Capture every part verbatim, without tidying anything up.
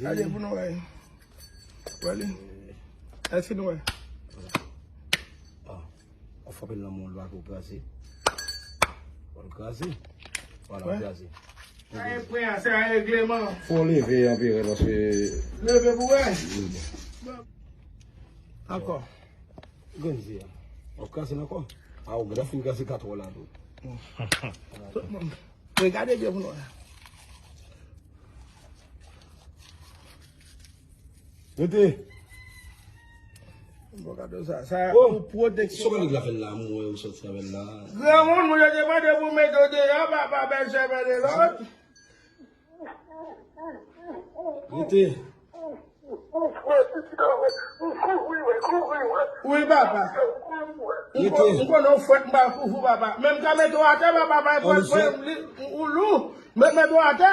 Gade pou nou wè. Wè li. Èske nou wè? Ah, w frape l nan men w, l pa tou kraze. L pa tou kraze. Vwala, l kraze. Sa e pwen an, se a regleman. Fò w leve anperè paske. Leve pou wè. Ankò. Grann zye a. W ap kraze l ankò? A, w gentan fin kraze kat ou la tou. Tout moun. Regade byen pou nou wè. Rete. Bon, gade sa, sa pou pwoteksyon. Sa w fè la, mwen, ou sòti avè l la? Granmoun, moun yo te mande pou mete w deyò, papa, bèlsè mande lòd. Rete. Wi, papa. Rete. M konnen w fwèt, m pa kouvri w, papa. Men m ka mete w atè, papa, pa pran pran li, ou lou. Men mete w atè.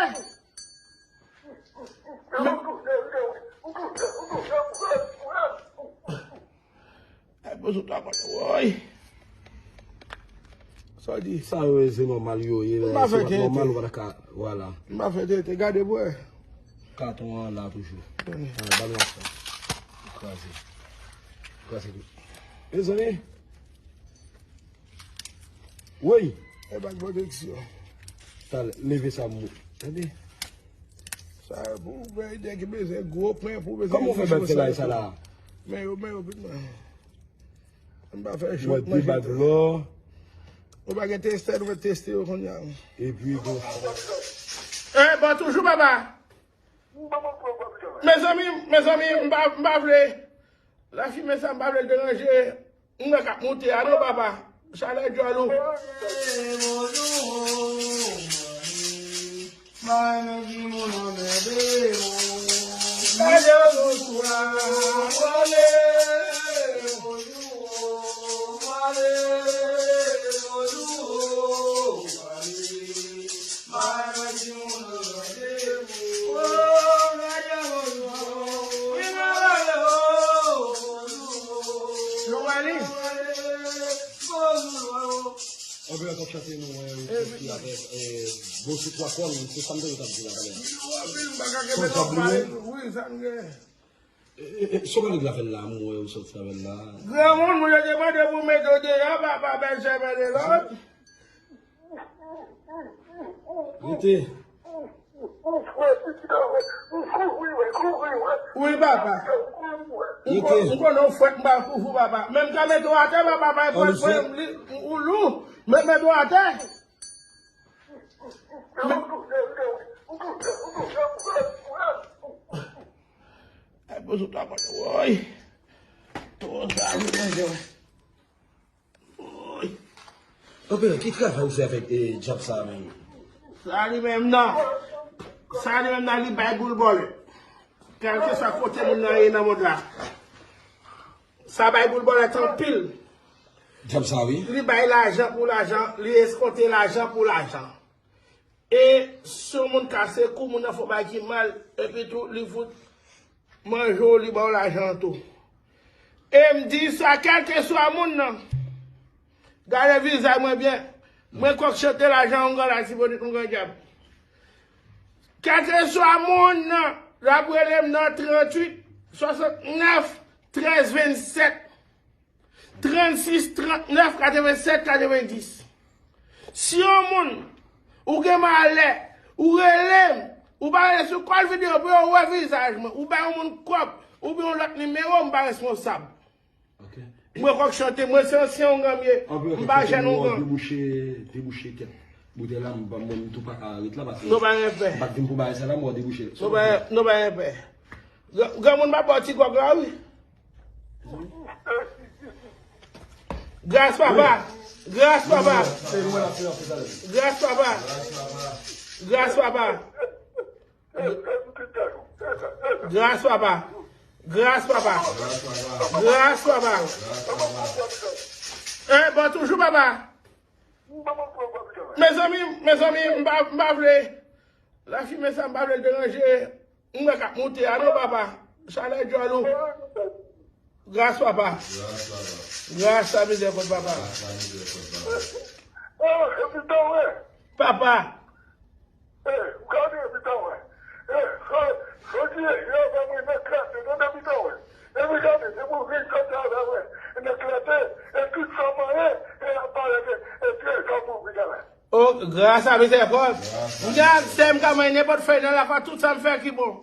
Ay, bozo ta konn, woy. Sa w di? Sa yo ye, se nòmal yo ye. M pa fè tete. Nòmal, ou pa ta ka, vwala. M pa fè tete, gade bwè. Katon an la toujou. An, ba nou sa. Kraze. Kraze tou. Mezanmi. Woy. E pa pwoteksyon. Talè, leve sa mou. Tande. Sa pou fè nèg ki bezwen gwo pwen pou bezwen. Kòman w fè bèt fè bagay sa la? Men yo, men yo, men. M pa fè jwèt manje. Ou pa gen testè, nou mèt teste yo kounye a. Epi, bon. Eh, bon, toujou, papa. Mezanmi, mezanmi, m pa, m pa vle. Lafimen sa, m pa vle l deranje. M wè k ap moute a non, papa. Chalè djòl ou. Anpil lè t ap chante nou wè ou soti avèk bon sou twa kòn, se sa m te t ap di la talè. Son sa bliye. Wi, sa m gen. E, e, e, sa w pale la fè l la, m wè ou soti avè l la. Granmoun, moun yo te mande pou mete w deyò, papa, bèlsè mande lòd. Rete. Wi, papa. M konnen w fwèt, m pa kouvri w, papa. Men m ka mete w atè, papa, pa pran pran li, ou lou. Men mete w atè. Ay, bozo ta konn, woy. Twò sa, mwen menm. Anpè, ki travay ou fè avèk, eh, dyab sa a menm? Sa li menm nan. Sa li menm nan, li bay boul bòlèt. Kèlkeswa kote moun nan ye nan mond la. Sa bay boul bòlèt anpil. Dyab sa, wi. Li bay lajan pou lajan, li eskonte lajan pou lajan. E si yon moun kase kou, moun nan fè yon bagay ki mal, epi tou, li fout manje w, li ba w lajan an tou. E m di sa, kèlkeswa moun nan, gade vizaj mwen byen, mwen kwè k chante lajan yon gran latibonit, yon gran dyab. Kèlkeswa moun nan, l ap rele m nan tranntuit, swasantnèf, trèz, vennsèt. Trannsis, trannèf, katrevensèt, katrevendis. Si yon moun, ou gen malè, ou rele m, ou pa rele sou kòl videyo pou yo wè vizaj mwen, ou bay yon moun kòb, oubyen yon lòt nimewo, m pa responsab. Mwen kwè k chante, mwen se ansyen ongan m ye, m pa jèn ongan. Debouche, debouche kèt boutèy la, m pa, mwen, m tou pa ka ret la, paske nou pa gen pè. M pa t vin pou bagay sa la, m wè w debouche. Nou pa, nou pa gen pè. Gran, granmoun pa ba w ti gwòg la, wi. Gras, papa. Gras, papa. Gras, papa. Gras, papa. Gras, papa. Gras, papa. Gras, papa. Eh, bon, toujou, papa. Mezanmi, mezanmi, m pa, m pa vle. Lafimen sa, m pa vle l deranje. M wè k ap moute a non, papa. Chalè djòl ou. Gras, papa. Gras, papa. Gras, sa mizè kont papa. Gras, sa mizè kont papa. Papa. Yo fè mwen nan klate, tande pita wè. Epi gade, se pou vin chante avè mwen nan klate, e tout sa mwen ye, e ap parèt, e trezò pou vin avè. O, gras a mizèrikòd. M gen aksè, m ka manyen nenpòt fèy nan lakwa, tout sa m fè ki bon.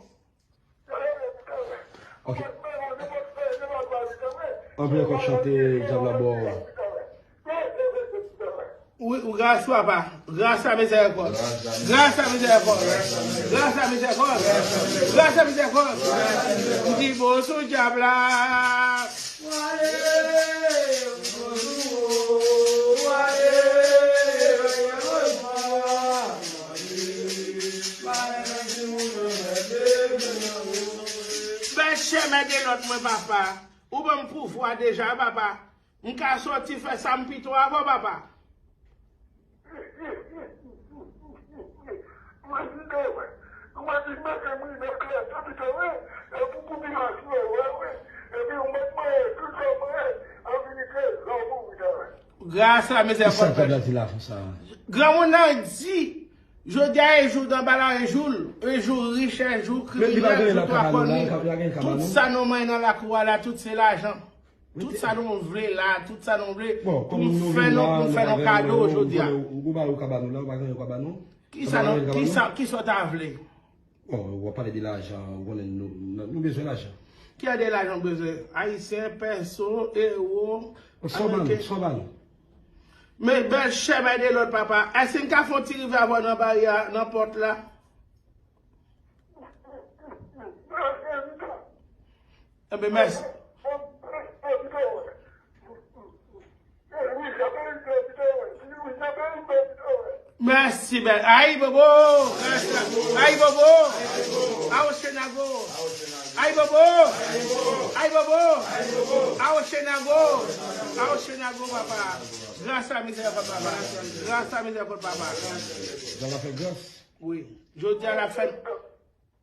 Ok. Anpil ankò chante dyab la bò. Wi, wi, gras papa. Gras a mizèrikòd. Gras a mizèrikòd. Gras a mizèrikòd. Gras a mizèrikòd. M di bon sou dyab la. Bèl chèmen de lòt mwen, papa. Ou ban m pouvwa deja, papa. M ka soti fè sa m pito avè w, papa. Gras a mizèrikòd. Granmoun nan di, jodi a e jou danbala, e jou, e jou rich, e jou kriminèl, jou twa kòni. Tout sa nou manyen nan lakou a la, tout se lajan. Tout sa nou vle la, tout sa nou vle, pou m fè nou, pou m fè nou kado jodi a. Ou pa gen anyen ou ka ba nou la, ou pa gen anyen ou ka ba nou. Kisa nou, kisa, kisa w ta vle? Bon, w ap pale de lajan, ou konnen nou, nou, nou bezwen lajan. Ki jan de lajan w bezwen? Ayisyen, pèso, ewo, ameriken. Sa w ba nou, sa w ba nou. Men bèl chèmen de lòt, papa. Èske n ka fè yon ti rive avè w nan baryè a, nan pòt la? Enben, mèsi. Mèsi, bèl. Ayi, bobo! Ayi, bobo! Awo chenago! Ayi, bobo! Ayi, bobo! Awo chenago! Awo chenago, papa! Gras a mizèrikòd, papa! Gras a mizèrikòd, papa! Jan l ap fè gras. Wi. Jodi a, l ap fè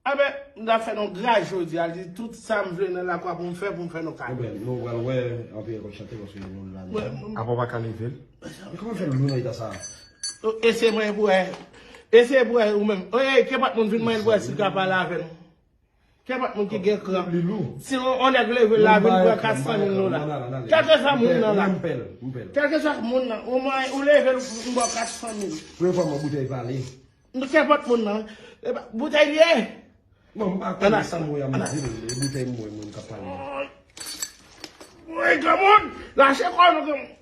Anben, m ta fè nou gras jodi a, li di tout sa m vle nan lakou a pou m fè, pou m fè nou kado. Anben, nou pral wè, anpil ankò chante paske nou la. Apa w pa ka leve l? Men kòman fè lou nan eta sa? E se mwen pou wè. E se pou wè ou menm. Ey, kenpòt moun vin mwen pou wè si l ka pale avè nou. Kenpòt moun ki gen kran. Si yon nèg leve l la, vin pran kat san mil dola. Kèlkeswa moun nan la. Kèlkeswa moun nan. Ou leve l, m ba w kat san mil. Premye fwa m wè boutèy pale. Nou kenpòt moun nan. Epa, boutèy li ye. Non, m pa konnen sa mwen an m di l, e boutèy m bwè mwen m k ap pale. Woy, granmoun, lache kò nou granmoun.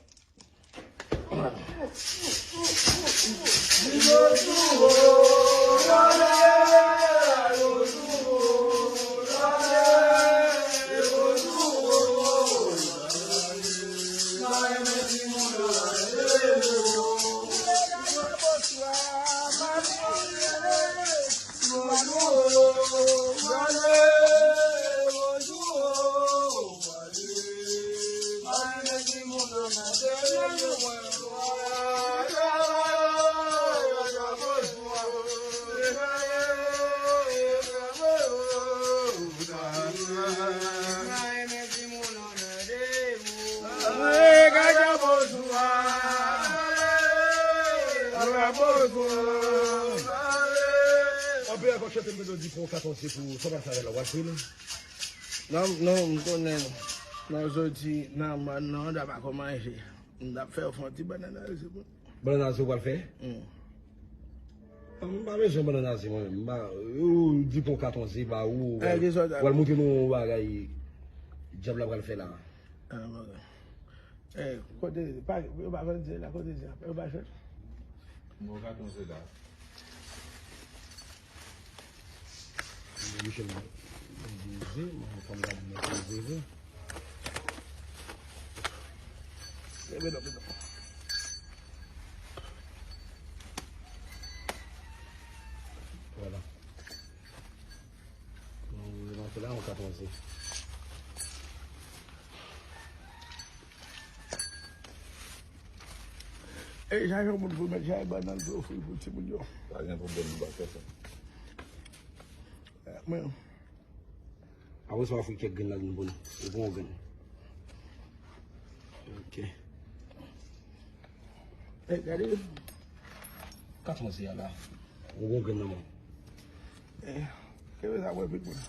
Anpil ankò chante m te di pou katon se pou sa pase avè l w ap fri l. Non, non, m konnen nan jodi nan mòn nan, w ta pa ko manje. M t ap fè w fè yon ti bannann aze pou. Bannann aze w pral fè? M pa bezwen bannann aze mwen menm. M pa, ou di pou katon ze ba ou, w pral montre nou yon bagay dyab la pral fè la. Ah, ok. Eh, kote, pa, yo pa konn di la, kote di la, yo pa jwenn. Bon, katon se la. Michel, mwen di ze, mwen fanm la di mwen se ze vre. Leve non, leve non. Voilà. Nou rantre la, yon katon ze. E, jan yon moun pou mèt jan bannann pou ofri pou timoun yo. Pa gen pwoblèm, nou pa fè sa. Mwen. Apre sa, w ap fè kèk grenn ladann pou nou. Ou pran yon grenn. Ok. E, gade. Kat mwen se a la. Ou pran yon grenn nan men. E, kenbe sa mwen vin mwen.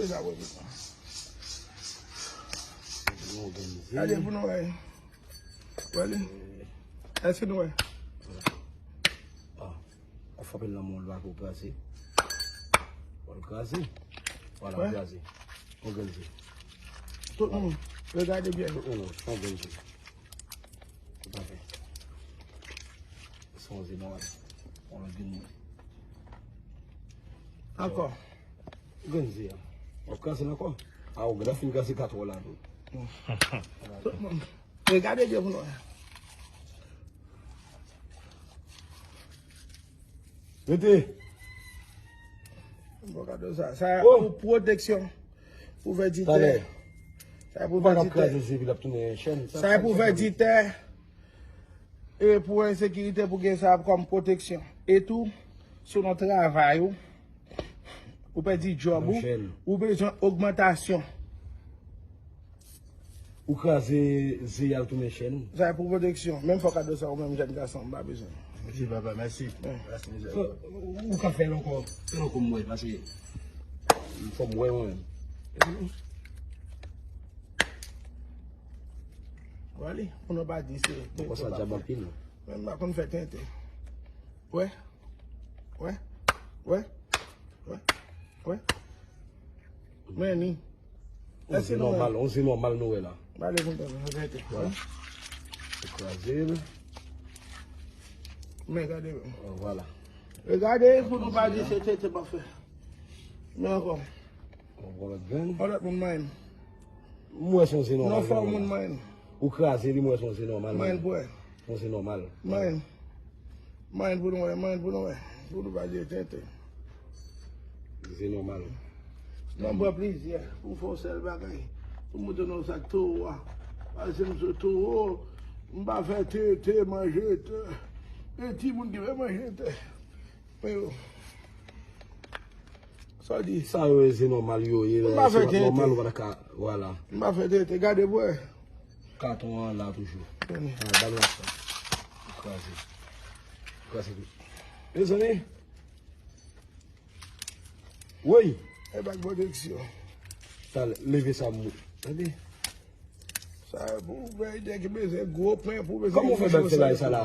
Sa wè pitan. Nou òganize. Gade pou nou wè. Wè li? Èske nou wè? Ah. Ou frape l nan men w, l pa pou kraze. Pou l kraze. Vwala, kraze. Òganize. Tout moun, regade byen. Tout moun, òganize. Tout à fait. Se yon zen nòmal. On lòt grenn. Ankò. Grenn zen an. W ap kraze l ankò? A, ou gentan fin kraze kat ou la tou. Tout moun. Regade byen pou nou wè. Mete. Bon, gade sa. Sa pou pwoteksyon. Pou vèditè. Talè. Sa pou vèditè. Ou pa t ap kraze zen epi l ap tounen chèn. Sa pou vèditè. E pou ensekirite, pou gen sa kòm pwoteksyon. E tou, selon travay ou, ou pèdi djòb ou, ou bezwen ogmantasyon. Ou kraze zen, y al tounen chèn. Sa e pou pwoteksyon. Menm fò kado sa ou menm jèn gason, m pa bezwen. Mèsi, papa, mèsi. Mèsi, mèsi. Ou ka fè l ankò. Fè l ankò m wè, paske fò m wè mwen menm. Wè li, pou nou pa di se tenten. Konsa djab anpil. Men m pa konn fè tenten. Wè. Wè. Wè. Wè. Wè. Men ni. On zen nòmal, on zen nòmal nou wè la. Gade pou nou fè tenten. Vwala. Ou kraze l. Men gade. Vwala. Regade pou nou pa di se tenten m ap fè. Men ankò. On lòt grenn. On lòt moun manyen. M wè se yon zen nòmal. Non, fò moun manyen. Ou kraze li, m wè se yon zen nòmal. Manyen pou wè. Se yon zen nòmal. Manyen. Manyen pou nou wè, manyen pou nou wè. Pou nou pa di tenten. Zen nòmal. Nan m pran plizyè pou fè yon sèl bagay. Pou montre nou sa k towo a. Paske m se towo, m pa fè tenten, manje tè. E timoun ki fè manje tè. Men yo. Sa w di? Sa yo ye, se nòmal yo ye. M pa fè tenten. Nòmal, ou pa ta ka, vwala. M pa fè tenten, gade pou wè. Katon an la toujou. Tande. Ah, ba nou sa. Kraze. Kraze tout. Mezanmi. Woy. E bak pwoteksyon. Talè, leve sa mou. Tande. Sa pou vèditè ki bezwen gwo pen pou bezwen. Kòman w fè bèl selay sa la?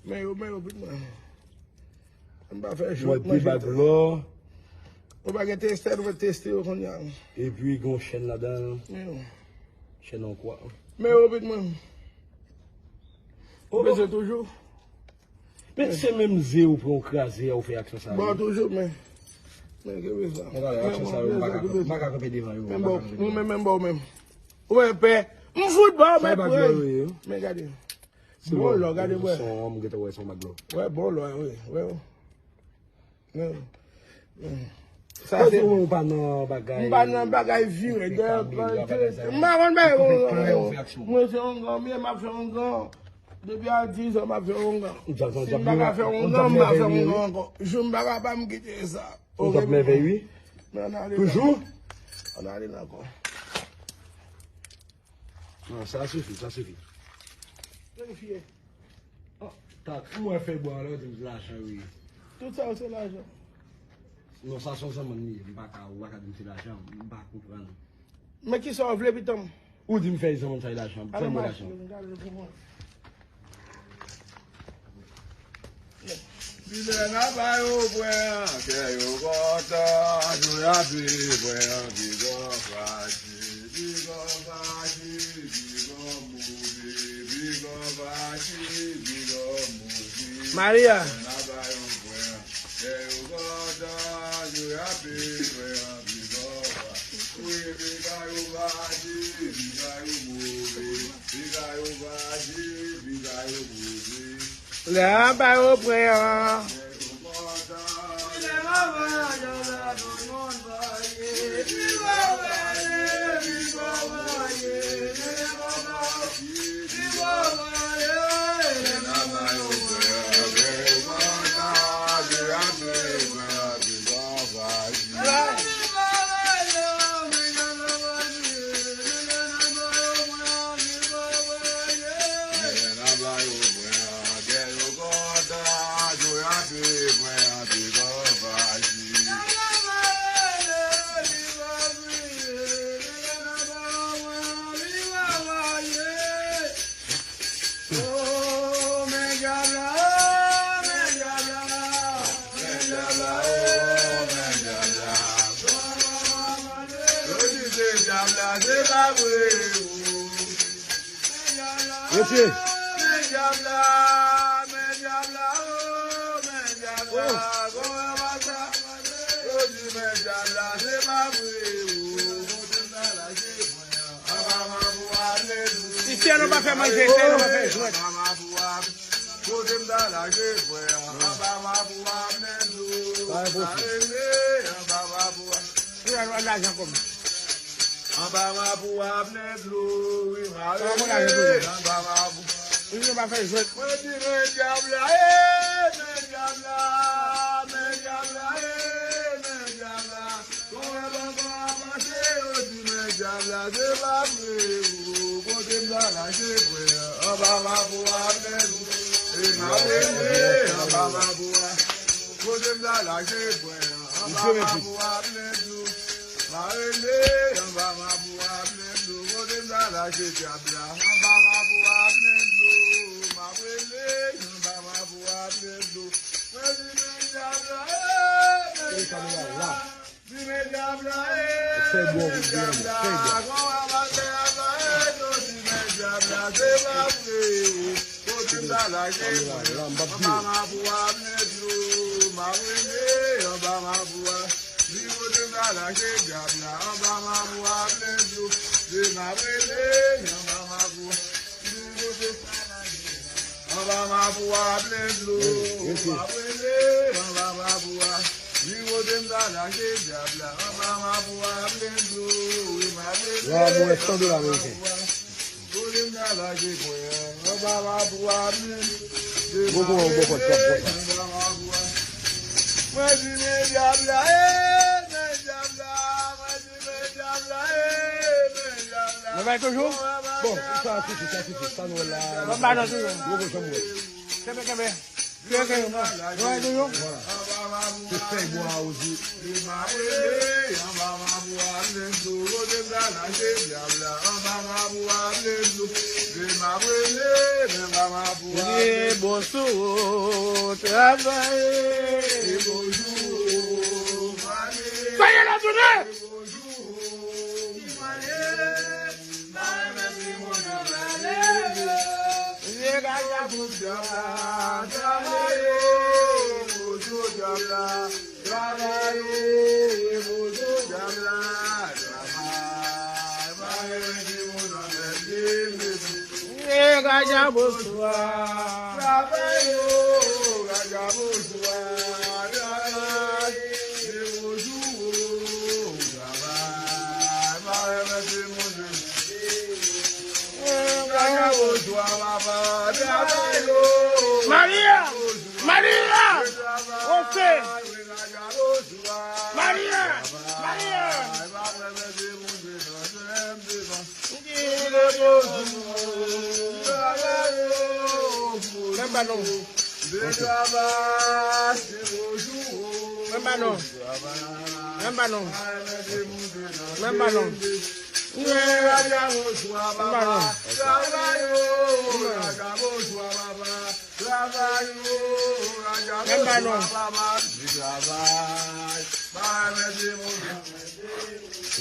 Men yo, men yo, pitit mwen. M pa fè chòt manje. Ou pa gen testè, nou fè teste yo kounye a. Epi gen yon chèn ladan l. Men yo. Chèn an kwa. Men yo, pitit mwen. Ou bezwen toujou? Men se menm ze ou pran, ou kraze a, ou fè aksyon sa yo. Bon, toujou, men. Men ke bezwen. Men aksyon sa yo, m pa ka, m pa ka kanpe devan yo. Men bon, men, men bon, men. Ou wè pè. M fout ba w, men pran. Men gade. Bon lò, gade, wè. Son, m gentan wè son bag lò. Wè, bon lò, wi, wè, wè. Sa se ou pa nan bagay. M pa nan bagay vire dèyè. M pa konn bagay. Mwen se ongan, m ye, m ap fè ongan. Depi a diz an, m ap fè ongan. Si m pa ka fè ongan, m pa fè ongan ankò. Jou m pa ka pa m kite sa. Ou t ap mèvèy, wi. Toujou? Ann ale la ankò. Non, sa sifi, sa sifi. Planifye. Oh, tak, mwen fè bwa la, di m se lajan, wi. Tout sa yo se lajan. Non, sa se yon zanmann li ye, m pa ka, ou pa ka di m se lajan, m pa konprann. Men kisa w vle, pitan m? Ou di m fè zanmann sa e lajan, fè mwen lajan. Lè n ap ba yo pwen an, kè yo kontan, nou y ap viv pwen an, big up Fachi, big up Fachi, big up movie, big up Fachi, big up movie. Maria. Lè n ap ba yo pwen an, kè yo kontan, nou y ap viv pwen an, big up Fachi, wi, big up Fachi, big up movie, big up Fachi, big up movie. Lè a ba yo pwen an. Se pa vre, o. Men dyab la, men dyab la, men dyab la, o, men dyab la, kòman pase, yo di men dyab la, se pa vre, o. Kote m ta lage mwen an, anba mapou a vle dlo. Isi a nou pa fè manje, isi a nou pa fè jwèt. Anba mapou a, kote m ta lage mwen an, anba mapou a vle dlo. Pa rele, anba mapou a. Ou wè, wè lajan kòm. Anba mapou a plen dlo, wi, mare, anba mapou. Wi, nou pa fè jwèt. Mwen di men dyab la, e, men dyab la, men dyab la, e, men dyab la. Kòman pase, yo di men dyab la, se pa vre, o, kote m ta lage mwen an, anba mapou a plen dlo. E mare, anba mapou a. Kote m ta lage mwen an, anba mapou a plen dlo. Mare, anba mapou a plen dlo. Kote m ta lage dyab la, anba mapou a plen dlo. Mare, anba mapou a plen dlo. Mwen di men dyab la, e, men dyab la. Di men dyab la, e, men dyab la. Kòman pase, dyab la, e, yo di men dyab la, se pa vre, o. Kote m ta lage mwen an, anba mapou a plen dlo. Mare, anba mapou a. Di kote m ta lage dyab la, anba mapou a plen dlo. Di mare, anba mapou a. Di kote m ta lage anba mapou a plen dlo. Mare, anba mapou a. Di kote m ta lage dyab la, anba mapou a plen dlo. Wi, mare, anba mapou a. Kote m ta lage mwen an, anba mapou a plen dlo. Mwen di men dyab la, e, men dyab la, mwen di men dyab la, e, men dyab la. Nou bay toujou? Bon, sa a touche, sa a touche, sa nou wè la. Bon, ba nou toujou. Gwo kochon mwen. Kenbe, kenbe. Kenbe, kenbe. Nou bay toujou? Vwala. Se fèy bwa a ozi. Ye bon sou ou travay. Sa ye la tounen! Ye gaga pou dyab la, travay yo, pou dyab la, travay yo, pou dyab la, travay, travay, travay. Ye gaga bonswa. Travay yo, gaga bonswa. Travay, travay, travay, travay, travay. Maria! Maria! Ofe! Maria! Maria! Menm pa non. Menm pa non. Menm pa non. Menm pa non. Menm pa non. Menm pa non.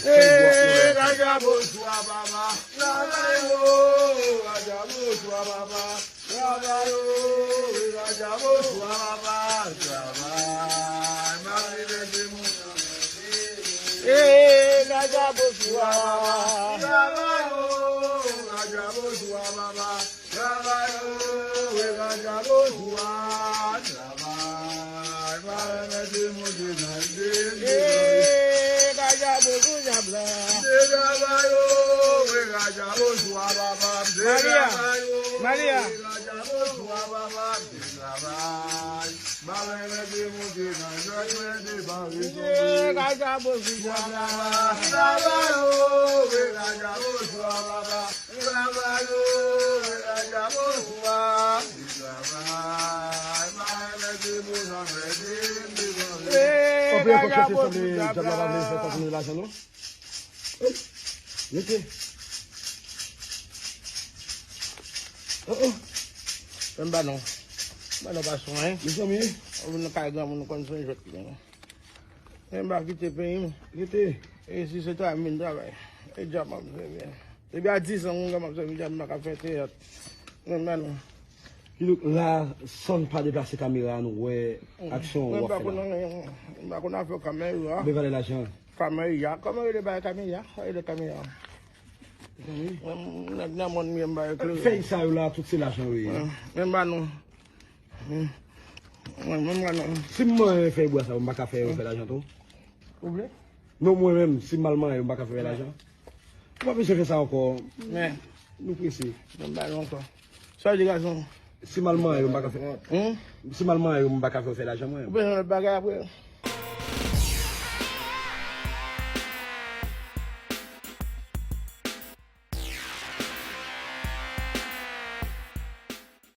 Ee, gaga bonswa, papa. Travay, o, gaga bonswa, papa. Travay, o, gaga bonswa, papa. Travay, mari, mèsi, moun. Ee, gaga bonswa. Travay, o, gaga bonswa, papa. Travay, o, e gaga bonswa. Travay, pa remèt moun ki nan limit. E gaga bonswa, dyab la. Se travay, o, e gaga bonswa, papa. Se Maria, travay, o, Maria. E gaga bonswa, papa. Se travay. Pa remèt moun ki nan jwèt, mwen te pa rezonnen. E gaga bonswa, dyab la. Travay, o, e gaga bonswa, papa. Anpil fòk chèche sanble dyab la pa vle fè pa pou nou lajan nou. Mete. Oh, oh. Menm ba non. Ba non pa swen. Mezanmi. Ou vin nan kay granmoun nou konn swen jwèt li. Menm ba kite peyi m. Mete. E si se travay m vin travay. E djab m ap jwe, men. Depi a diz an, mwen m ap jwe djab, m pa ka fè teyat. Mwen, mwen, non. Kidonk la, san n pa deplase kamera a, nou wè aksyon Mwen w ap pa fè konn la. Anyen. Mwen pa konn afè kamera. Oubyen valè lajan. Kamera, kamera de bay kamera. Sa e de kamera. Mwen, nèg nan mòn mwen, m ba yo klere. Fèy sa yo la, tout se lajan yo ye. Mwen ba nou. Mwen, mwen ba nou. Si m manyen fèy bwa sa yo, m pa ka fè yo fè lajan tou. Ou vle? Non, mwen menm, si m al manyen yo, m pa ka fè lajan. Ou pa bezwen fè sa ankò. Men, Nou prese. mwen ba nou ankò. Sa di gason. Si m al manyen yo, m pa ka fè. Hmm? Si m al manyen yo, m pa ka fè yo fè lajan mwen. Ou bezwen lòt bagay apre?